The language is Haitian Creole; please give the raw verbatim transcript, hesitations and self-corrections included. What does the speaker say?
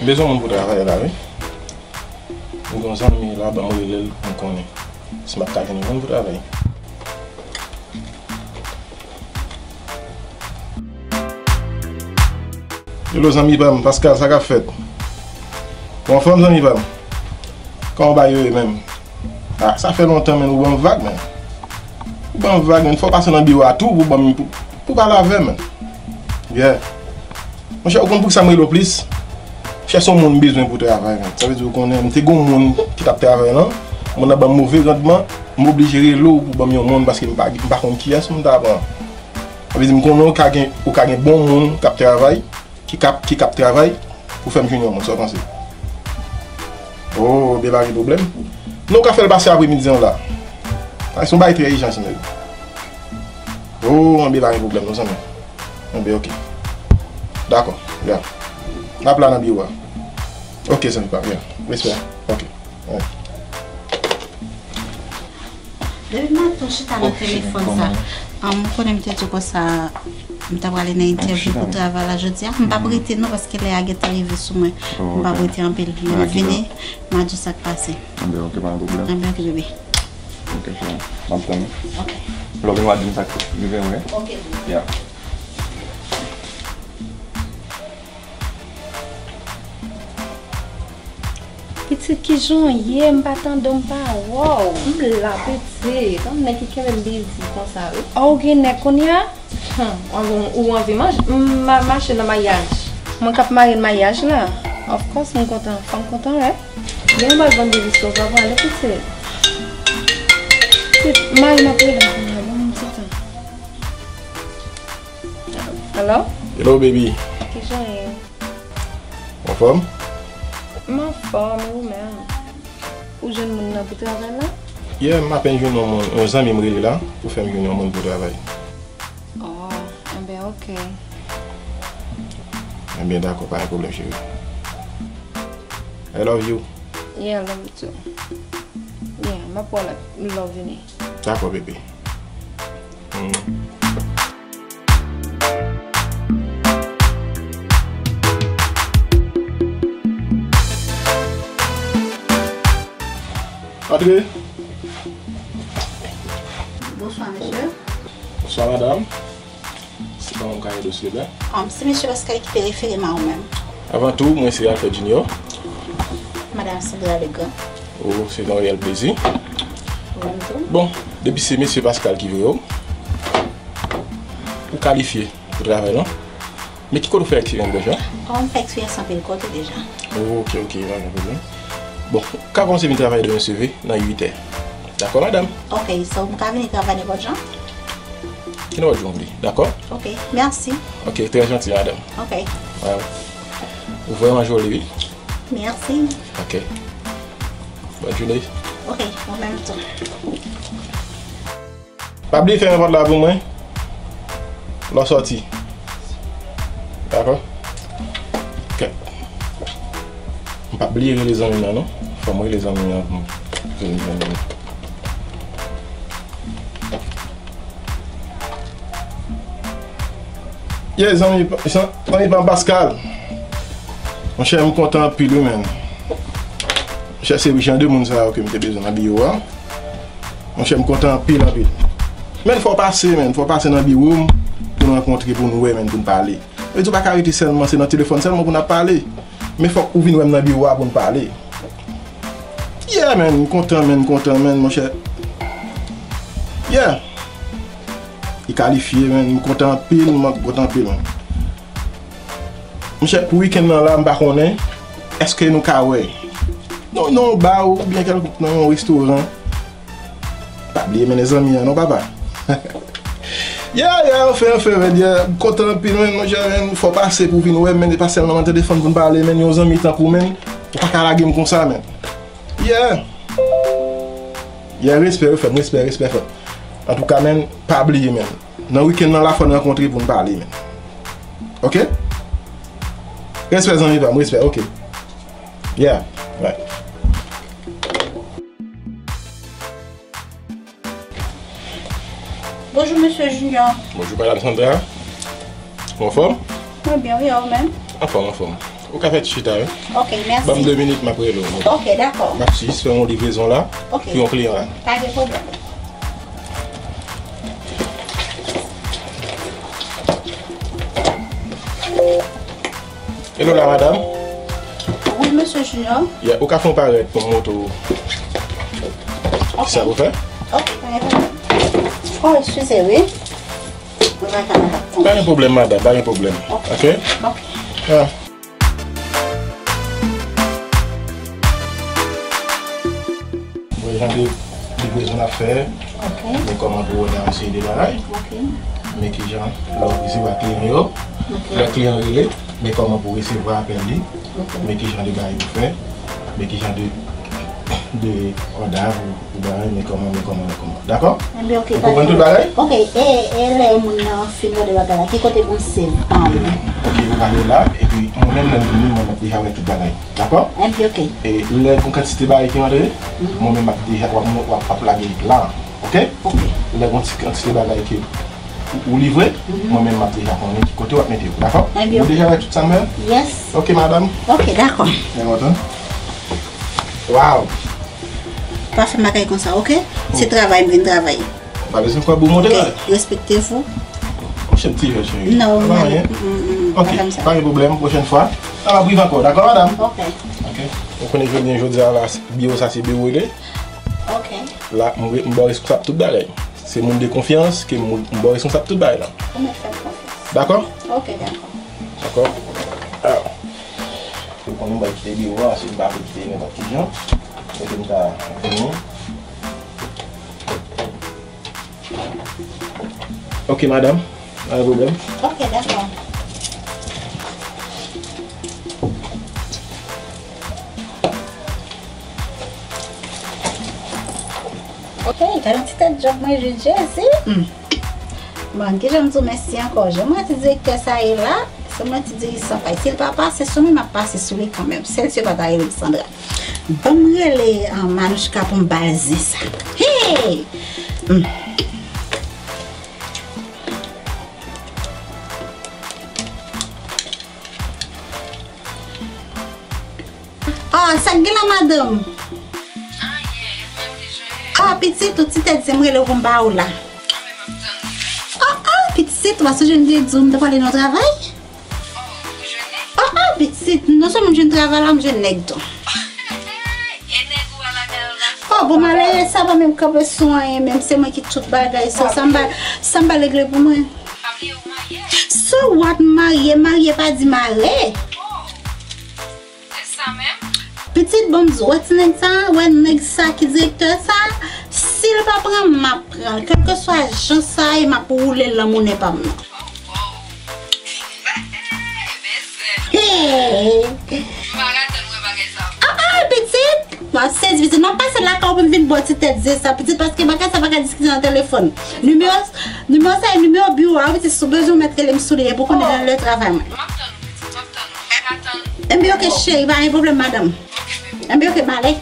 Bezwen moun pou travay la, wi. M gen yon zanmi la, ban m rele l pou m konnen si m ap ka jwenn yon moun pou travay. Hello, zanmi pa m, Pascal, sa k ap fèt? Ou anfòm, zanmi pa m? Kòman bagay yo ye menm? Ah, sa fè lontan, menn, ou ban m vag, menn. Ou ban m vag, menn. Fò w pase nan biwo a tou pou ban m, pou, pou pale avè m, menn. Yeah. Monchè, ou konn poukisa m rele w plis? Monchè, se yon moun m bezwen pou travay, menn. Sa vle di, ou konnen, m te gen yon moun ki t ap travay la. Moun nan ban m move randman, m oblije rele w pou ban m yon moun paske m pa, m pa konn kiyès m ta pran. Sa vle di, m konnen ou ka gen, ou ka gen bon moun k ap travay, ki k ap, ki k ap travay pou fè m jwenn yon moun, sa w panse? Oh, anben pa gen pwoblèm. Non, w ka fè l pase apremidi an la. Sa se yon bagay trè ijan, zanmi. Oh, anben pa gen pwoblèm, non, zanmi. Anben, oke. Dakò, ya. N ap la nan biwo a. Oke, zanmi pa m, ya. Respè. Oke. Alright. Depi maten w chita nan telefòn sa. Ann, ou konnen m te di w konsa, m ta prale nan entèvyou pou travay la jodi a. M p ap rete non, paske lè a gentan rive sou mwen. M p ap rete anpil. Lè m vini, m a di w sa k pase. Anben, oke, pa gen pwoblèm. Anben, oke, bebe. Oke, cheri. M ap tann ou. Oke. Lè w vin, w a di m sa k rive, wi. Oke, bebe. Ya. Pitit, kijan w ye? M pa tande w, m pa wè w. M la, pitit. Yon nèg ki kenbe m bizi konsa, wi. Oh, ou gen nèg kounye a? Hmm, ou, ou anvi manje? M ma-, mache nan maryaj. Mwen k ap marye nan maryaj la. Of course, m kontan. Fanm kontan, wi. Gen yon bal bann de biskit, w pa prale, pitit? Pitit, mari m ap rele m kounye a, ban m yon ti tan. Hello? Hello, baby. Kijan w ye? Ou anfòm? M anfòm, e ou menm? Ou jwenn moun nan pou travay la? Yeah, m apèn jwenn yon moun, yon zanmi m rele la pou fè m jwenn yon moun pou travay. Oh, enben, oke. Enben, dakò, pa gen pwoblèm, cheri. I love you. Yeah, I love you too. Yeah, m ap wè w lè w vini. Dakò, bebe. Hmm. Antre. Bonswa, mesye. Bonswa, madanm. Se kòman m ka ede w, silvouplè? Um, se mesye Pascal ki te refere m a ou menm. Avan tou, mwen se Alfred Junior. Madam Sandra Legrand. Oh, se yon reyèl plezi. Ou menm tou? Bon, depi se mesye Pascal ki voye w, ou kalifye pou travay la. Men ki kote w fè eksperyans deja? Oh, m fè eksperyans anpil kote deja. Oh, oke, oke, pa gen pwoblèm. Bon, ou ka kòmanse vin travay demen seve nan uit è. Dakò, madanm? Oke, so m ka vini travay nenpòt jan? Ki nenpòt jan w vle, dakò? Oke, mèsi. Oke, trè janti, madanm. Oke. Waw. Ou vrèman joli, wi. Mèsi. Oke. Bòn jounen. Oke, ou menm tou. Pa bliye fèmen pòt la pou mwen lè w sòti. Dakò? Kèt. M p ap bliye rele zanmi m nan, non. Fò m rele zanmi m nan pou m vin jwenn li. Yeah, zanmi, zan-, zanmi pa m Pascal. Monchè, m kontan anpil, wi, menn. Monchè, se jan de moun sa yo ke m te bezwen nan biwo a. Monchè, m kontan anpil, anpil. Menn, fò w pase, menn. Fò w pase nan biwo m pou n rankontre, pou n wè, menn, pou n pale. Sa vle di w pa ka rete sèlman, se nan telefòn sèlman pou n ap pale. Men fòk ou vin wè m nan biwo a pou n pale. Yeah, menn, m kontan, menn, m kontan, menn, monchè. Yeah. Li kalifye, menn, m kontan anpil, m kontan anpil, menn. Monchè, pou wikenn nan la, m pa konnen, èske nou ka wè? Non, non, ba oubyen kèlkonk nan yon restoran. Pa bliye mennen zanmi an non, papa. Yeah, yeah, anfen, anfen, menn, yeah, m kontan anpil, menn, monchè, menn, fò w pase pou w vin wè m, menn, e pa sèlman nan telefòn pou n pale, menn, yon zanmi tankou w, menn, ou pa ka lage m konsa, menn. Yeah. Yeah, respè, frè m, respè, respè, frè m. Antouka, menn, pa bliye, menn. Nan wikenn nan la, fò n rankontre pou n pale, menn. Oke? Respè, zanmi pa m, respè, oke. Yeah, right. Bonjou, mesye Junior. Bonjou, madam Sandra. Ou anfòm? Mwen byen, wi, e ou menm? Anfòm, anfòm. Ou ka fè ti chita, wi. Ok, mèsi. Ban m de minit, m ap rele w. Ok, dakò. M ap jis fè yon livrezon la pou yon kliyan la. Pa gen pwoblèm. Hello la, madam. Wi, mesye Junior. Yeah, ou ka fè yon parèt pou m montre w kisa pou fè? Ok, pa gen pwoblèm. Oh, eskize, wi. Mwen pa ka. Pa gen pwoblèm, madam, pa gen pwoblèm. Ok? Ok. Ah. Wè jan de livrezon n ap fè. Ok. Men kòman pou w ranse de bagay. Ok. Men kijan lè w resevwa kliyan yo. Ok. Lè kliyan rele, men kòman pou w resevwa apèl li. Ok. Men kijan de bagay pou fè. Men kijan de, de òda pou, pou bagay, men kòman, men kòman, men kòman. Dakò? Enben, ok, ou konprann tout bagay? Ok, e, e lè moun nan fin mande bagay la, ki kote pou m save? Ok, ou gade la, epi mwen menm lè m vini, mwen m ap deja wè tout bagay. Dakò? Enben, ok. E lè gon kantite bagay ki rantre, mwen menm m ap deja, w ap, w ap, w ap lage li la, ok? Ok. Lè gon ti kantite bagay ke ou, ou livre, mwen menm m ap deja konnen ki kote w ap mete yo, dakò? Enben, ok. Ou deja wè tout sa m fè? Yes. Ok, madam. Ok, dakò. Byen kontan. Wow. Pa fè m bagay konsa, ok? Se travay m vin travay. Pa bezwen kwè pou monte la. Ok, respekte w. Monchè, m ti jèn, cheri. Non, pa anyen. Ok, pa gen pwoblèm, pwochèn fwa. Sa va prive ankò, dakò, madam? Ok. Ok. Ou konnen jodi, jodi a la, biwo sa se biwo li. Ok. La, m, m ba w responsab tout bagay. Se moun de konfyans ke m, m ba w responsab tout bagay la. Ou mèt fè m konfyans. Dakò? Ok, dakò. Dakò. Ah. Ou konnen m pral kite biwo a, si m pa vle kite nenpòt ki jan. Kote m ta vini. Ok, madam. Pa gen pwoblèm. Ok, dakò. Ok, gade yon ti tèt djòb mwen jwenn, Jezi. Hmm. Bon, kijan m di w mèsi ankò. Jan mwen ti direktè sa ye la, se mwen ti dirijan sa ye. Si l pa pase sou mwen, m ap pase sou li kanmenm. Sèl si yo pa ta rele m Sandra. Ban m rele, ah, Manouchka pou m ba l zen sa. Hey! Hmm. Ah, sa k gen la, madanm? Ah, pitit, ou ti tèt zen m rele w pou m ba ou la. Ah, ah, pitit, ou pa sonje m te di w m ta prale nan travay? Oh, ah, pitit, non sèlman m jwenn travay la, m jwenn nèg tou. Oh, bon, malere sa pa menm kanpe sou anyen, menm se mwen ki tout bagay, so sa m pa, sa m pa regle pou mwen. So what, marye, marye pa di mare. Pitit, bon, m di w, wè ti nèg sa, wè nèg sa ki direktè sa, si l pa pran m, m ap pran l. Kèlkeswa jan sa ye, m ap woule l nan monnen pa m nan. Hey! Ah, ah, pitit! M ap sezi, pitit. M ap pase lakay ou pou m vin ba w ti tèt zen sa, pitit, paske bagay sa pa ka diskite nan telefòn. Nimewo, nimewo sa e nimewo biwo a, wi, pitit, si w bezwen w mèt rele m sou li, epi w konnen nan lè travay mwen. M ap tann ou, pitit, m ap tann ou. M ka tann ou. Enben, ok, cheri, pa gen pwoblèm, madanm. Enben, ok, m ale.